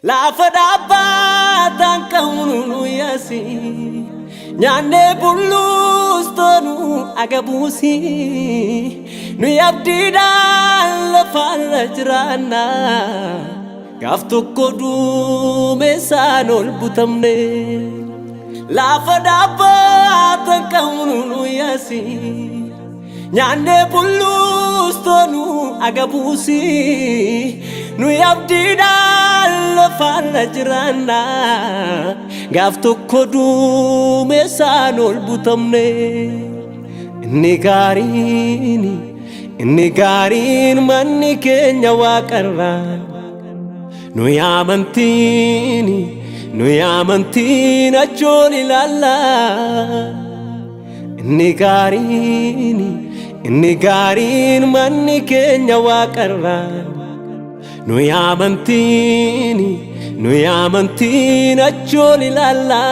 Lafa dhaabbataan qabnu nu yaasi. Nyaannee bulluus toonu agabuusi. Nu abdiidhaan lafarra jiraanna. Gaaf tokko duumessaan ol butamne. Lafa dhaabbataan qabnu nu yaasi. Nyaannee bulluus toonu agabuusi. Nu abdiidhaan lafarra jiraanna. Gaaf tokko duumessaan ol butamne. Inni gaariin, inni gaariin manni keenya waaqarraa. Nuyi amantiin, nuyi amantiin achoon ilaalla. Inni gaariin, inni gaariin manni keenya waaqarraa. Nuyi amantiin, nuyi amantiin achoon ilaalla.